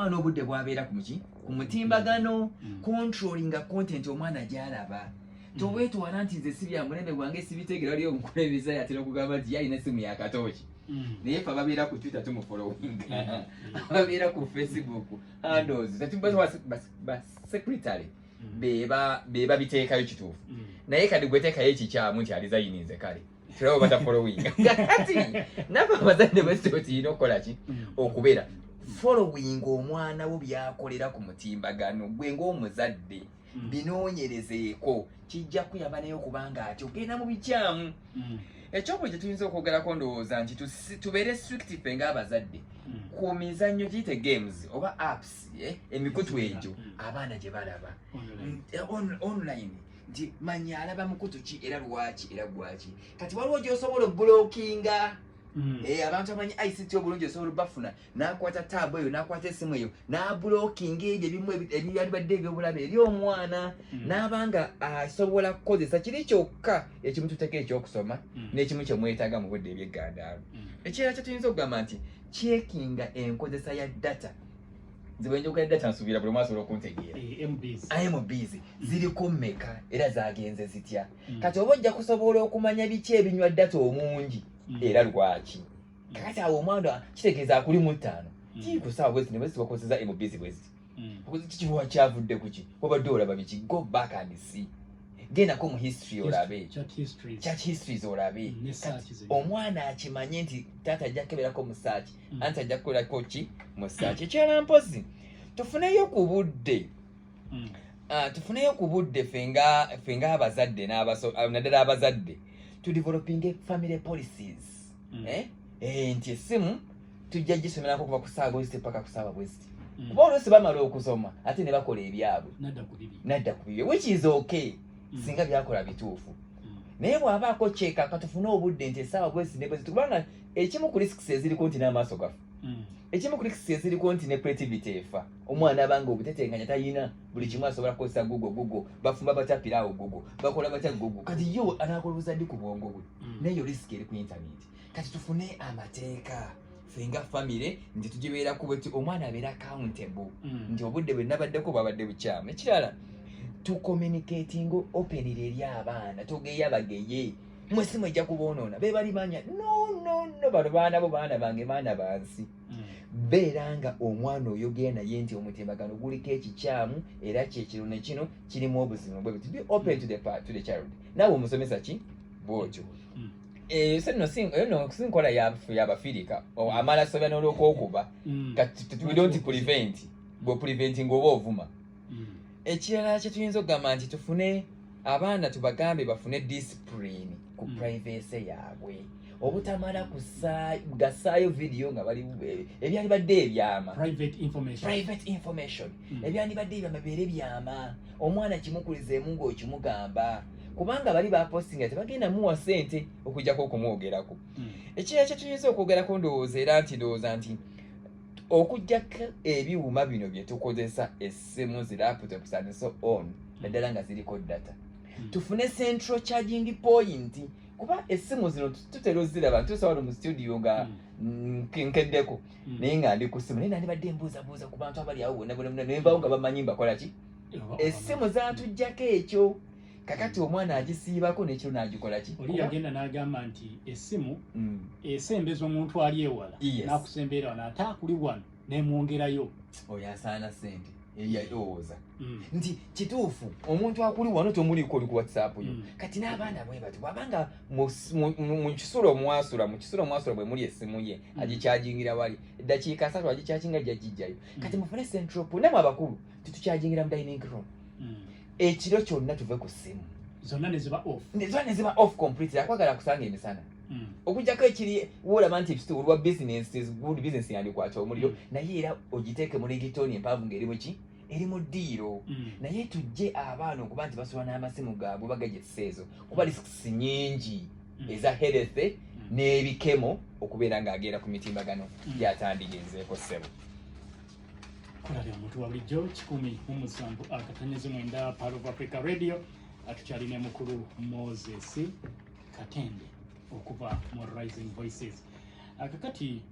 Obudde bwabeera ku muki ku mutimbagano, controllinga content omwana gyalaba. Toweetwala nti nze si bya mulembe gwange, sibitegera. Waliyo omukulembeze atera okugamba nti yalina esimu yakatooki, naye fe ababeera ku Twitter tumufollowinga, ababeera ku Facebook handles ba secretary beba biteekayo kituufu, naye kati gweteekayo ekikyamu nti alizayininze, kale tulaba batafollowinga. Kati naffe abazadde bwesito tulina okukola ki? Okubeera following omwana wo byakolera ku mutimbagano. Gwe ng'omuzadde binoonyerezeeko, kijja kuyamba naye okubanga ati ogenda mu bikyamu. Ekyokubiri kye tuyinza okwogerako, ndowooza nti tubeere strict ffe ng'abazadde ku mizannyo giyite games oba apps, emikutu egyo abaana gye balaba online, nti manya alaba mukutu ki era lwaki era gwaki. Kati waliwo gy'osobola oblockinga. Abantu amanyi ICT obulungi osobola obafuna, n'akwata tab eyo, n'akwata esimu eyo, n'ablockinga ebyo ebimu ebyalibadde ebyobulabe eri omwana, n'aba nga asobola kukozesa kiri kyokka ekimututeeka ekyokusoma n'ekimu kyemwetaaga mu budde ebyeggandaalo. Ekirala kyetuyinza okugamba nti checkinga enkozesa ya data. Nze bwe njogera data, nsuubira buli omu asobola okuntegeera. MBs. MBs ziriko mmeka era zagenze zitya? Kati oba ojja kusobola okumanya biki ebinywa data omungi era lwaki. Kakati awo omwana kitegeeza akuli mu 5 kiri ku ssaawa bwezi ne bwezi bakozesa MBs bwezi kikiwa kyavudde kuki, wabadde olaba biki? Go back and see, gendako mu history olabe. Chat histories. Chat histories olabe. Ne search Kati zennyini. Omwana akimanye nti taata ajja kukeberako mu search, anti ajja kukolerako ki mu search. Ekirala mpozi tufuneyo ku budde, tufuneyo ku budde ffe ng'abazadde naddala abazadde tudevelopinge family policies. Eh? Nti essimu tujja gisomerako kuva ku ssaawa bweziti paka ku ssaawa bweziti, kuba oluusi bamala okusoma ate ne bakola ebyabwe. Nadda ku bibi. Nadda ku bibye, which is okay singa byakola bituufu, naye bw'abaako kyekaka tufune obudde nti essaawa bwezi ne bweziti, kubanga ekimu ku risks eziriko nti n'amaaso gafa, ekimu ku risks eziriko nti ne creativity efa. Omwana abanga obutetenkanya talina, buli kimu asobola kukozesa Google. Google bafumba batya piraawo? Google bakola batya? Google. Kati yo anaakolowooza ddi ku bwongo bwe? Neyo risk eri ku internet. Kati tufune amateeka ffe nga famire nti tugibeeraku bwe omwana abeera accountable nti obudde bwe nabaddeko bwabadde bukyamu. Ekirala, tucommunicating openly eri abaana. Togeya bageye mwe simu ejja kuboonoona, be balimanya. No, no, no, bano baana bo, baana bange, baana bansi. Beera nga omwana oyogera naye nti omutimbagano guliko ekikyamu era kyekino nekino kirimu obuzibu bwe biti. Be open to the child. Naawe omusomesa ki bwotyo. Se nno eyo nno si nkola y'Abafirika. Amala sobya n'olwokwokuba. Kati we don't prevent. Bwe preventing oba ovuma. Ekirala kye tuyinza okugamba nti tufune abaana, tubagambe bafune discipline ku privacy yaabwe, obutamala gassaayo vidiyo nga bali ebyalibadde ebyama. Private information. Private information. Ebyandibadde ebyama bibeere byama. Omwana kimukulizeemu ng'okimugamba, kubanga bali bapostinga tebagenda muwa ssente okujjako okumwogerako. Ekirala kye tuyinza okwogerako, ndowooza era nti ndowooza nti okuggyako ebyuma bino bye tukozesa, essimu zi laptops and so on, naddala nga ziriko data, tufune central charging point, kuba essimu zino tutera oziraba ntuusa wano mu studio nga nkeddeko, naye nga ndi ku ssimu, naye nandibadde mbuuzabuuza ku bantu abali awo bonna bonna bonna, nenvawo nga bamanyi mbakola ki. Essimu zatuggyako ekyo. Kakati omwana agisiibako nekiro n'agikola ki? Oli yagenda n'agamba nti essimu esembeza omuntu ali ewala n'akusembeera wano, ate akuli wano nemwongerayo. Oyo asaana sente eyalowooza nti kituufu omuntu akuli wano tomuliko, oli ku WhatsApp yo. Kati n'abaana bwe bati, bwabanga mu kisulo omwasula, mu kisulo omwasula bwe muli essimu ye agikyajingira wali eddakiika 30, agikyajinga jajijjayo. Kati mufune central point, namwe abakulu titukyajingira mu dining room ekiro kyonna, tuve ku ssimu. Zonna ne ziba off. Zonna ne ziba off completely. Akwagala kusanga emisana, okujjako ekiri woolaba nti olwa business is good business, yandikwata omuliro, naye era ogiteeke mu ringtone empanvu ng'eri muki, eri mu ddiiro. Naye tujje abaana okuba nti basobola n'amasimu gaabwe oba gadgets ezo, kuba risks nyingi eza health n'ebikemo okubeera ng'agenda ku mitimbagano gyatandigenzeeko, ssebo. Kulabya omuntu wa bulijjo, 107.9 Pearl of Africa Radio. Tukyalina mukulu Moses Katende okuva mu Rising Voices. Kakati